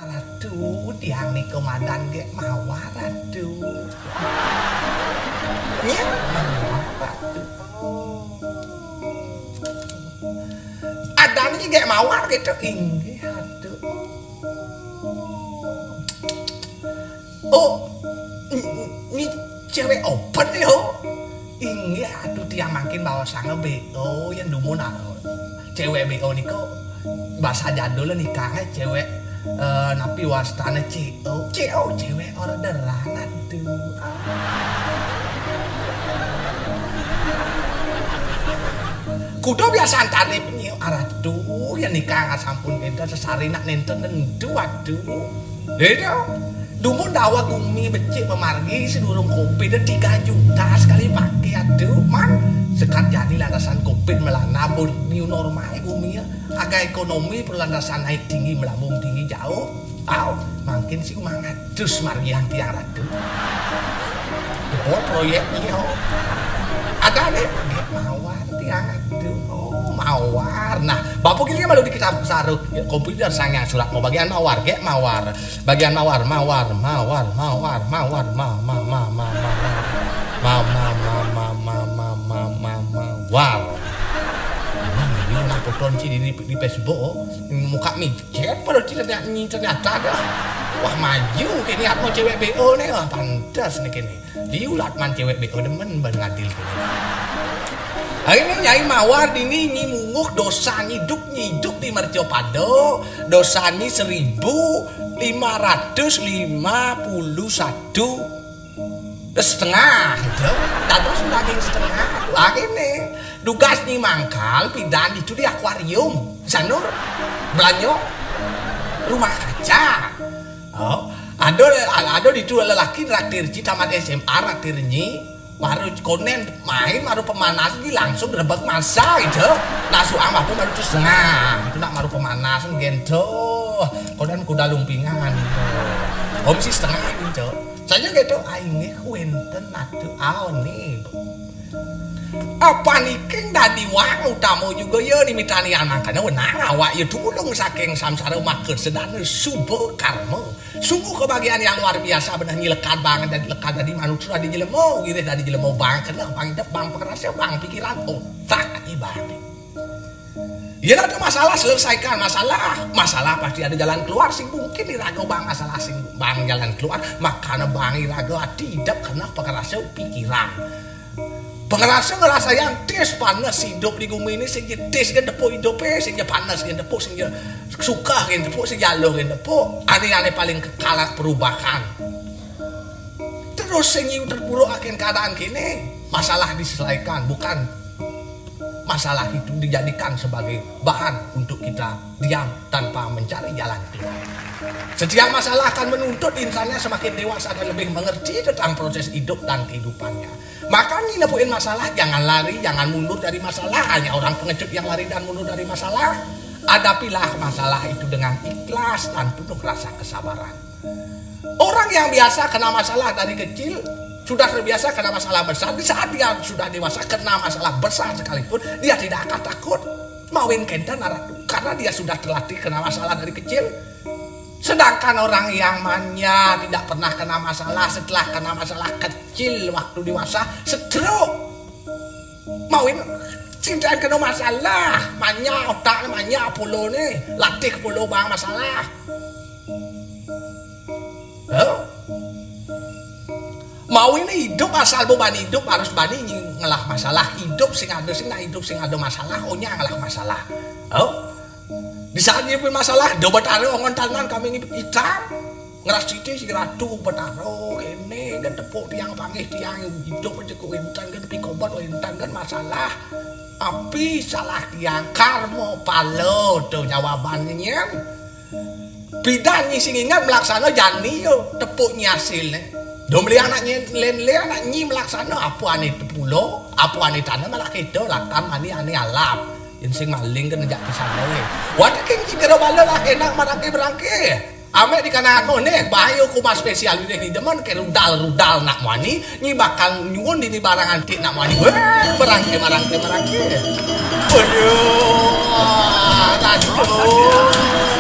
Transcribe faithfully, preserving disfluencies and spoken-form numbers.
Ratu, tiang nika madan Gék Mawar, Ratu. Nggih, Mawar, Ratu. Adan niki Gék Mawar gitu. Inggih, Ratu. Oh, ini cewek open yo. Inggih, aduh, tiang mangkin baosanga B O yang dumun, ah. Cewek B O niku bahasa jadul nikahnya cewek, eh, napi wastane C O. C O, cewek orderan, aduh. Kuda biasa antarip nyi, aratu, yang nikah sampun pinter sesari nak nenten nentu, aduh. Lha, dumun daweg gumi becik pamargi sedurung covid tiga juta sekali pakai, aduh, man. Sekat jadi lantasan covid melanda, bur-, new normal gumi ya. Harga ekonomi perlantasan naik tinggi, melambung tinggi jauh. Aw, mangkin si umang adus margiang tiang, Ratu. Oh, proyek iya. Ada nih, Gék Mawar tiang, aduh. Oh, Mawar. Nah, Bapak gini malu di kitab saruh, ya, komputer sangnya surat mau bagian Mawar, Gék Mawar. Bagian Mawar, Mawar, Mawar, Mawar, Mawar, ma, ma, ma, ma, ma, ma. Ma, ma, ma, ma, ma, ma, ma, ma, Mawar. Nah, ini nak foto ci di, di, di Facebook, oh. Muka micet, pada ci ternyata, ini ternyata dah. Wah, maju kini apa cewek B O nih, wah, pantas nih kini. Diulat man cewek B O demen ban ngadil kini. Hari ini Nyai Mawar dini nyi munguh dosa nyiduk nyiduk di Mercapada, dosa nyi seribu lima ratus lima puluh satu setengah itu. Dados daging setengah. Wah, ini. Dugas nyi mangkal pidan itu di akuarium. Sanur, belanja, rumah kaca. Oh, ada, ada itu lelaki traktir ci tamat S M A, traktir nyi. Baru konen main, baru pemanas nyi langsung rebek masa itu. Nah, suang apa baru terus setengah. Itu nak baru pemanas gitu. Konen kuda lumpingan gitu. Om si setengah gitu. Saya gitu, aing wenten atuh aon nih. Apa niki dadi wang utama juga ya di mitanian, mangkana wenang awak ya tulung saking samsara maket sedana suba karma. Sungguh kebahagiaan yang luar biasa, benar nyi lekad banget dan lekad tadi manusia tadi jelema, wirid tadi jelema bang kena bang hidup bang pengerasa bang pikiran otak ibang. Ya ada masalah, selesaikan masalah. Masalah pasti ada jalan keluar, sing mungkin iraga bang masalah sing bang jalan keluar, makana bang iraga ati hidup kena pengerasa pikiran. Pengerasa ngerasa yang tis panas hidup di bumi ini, sing tis kan tepuk hidup eh, sing panas kan tepuk, sing suka kan tepuk, sing jalo kan tepuk. Aneh-aneh paling kekal perubahan. Terus sing terpuruk akan keadaan kini, masalah diselesaikan, bukan masalah itu dijadikan sebagai bahan untuk kita diam tanpa mencari jalan keluar. Setiap masalah akan menuntut insannya semakin dewasa dan lebih mengerti tentang proses hidup dan kehidupannya. Maka nyi nepuin masalah, jangan lari, jangan mundur dari masalah. Hanya orang pengecut yang lari dan mundur dari masalah. Hadapilah masalah itu dengan ikhlas dan penuh rasa kesabaran. Orang yang biasa kena masalah dari kecil, sudah terbiasa kena masalah besar. Di saat dia sudah dewasa, kena masalah besar sekalipun, dia tidak akan takut. Mawin kenten, aratu, karena dia sudah terlatih kena masalah dari kecil. Sedangkan orang yang manya tidak pernah kena masalah, setelah kena masalah kecil waktu dewasa, stroke. Mawin cintaan kena masalah, manya otak, manya polo ni, latih polo bang masalah. Huh? Mawin hidup asal bo bani hidup harus bani ngelah masalah. Hidup sing ada sing nak hidup sing ada masalah, onya ngelah masalah. Huh? Di saat nyiapin masalah, do Betara ongon tangan kami ngitung. Ngeras siti si Ratu Betara, ini kan tepuk tiang panggih tiang hidup aja ku intan kan pikobat intan kan masalah. Api salah tiang karma pala tu jawabannya nyen. Bidan nyi sing ingat melaksana jani yo tepuk nyi hasilnya. Dom liang nak nyi len liang nak nyi melaksana apa ane tepulo, apa ane tanam malah kita latam ane ane alam. Yang sing maling kan jak pisan we. Waduh king cikero bala lah enak marangke berangke. Ame di kanan mo nih, bahaya kuma spesial ini nih demen ke rudal-rudal nak muani, nyi bakal nyuwun dini barang antik nak muani. Weh, berangke, berangke, berangke. Waduh, aduh.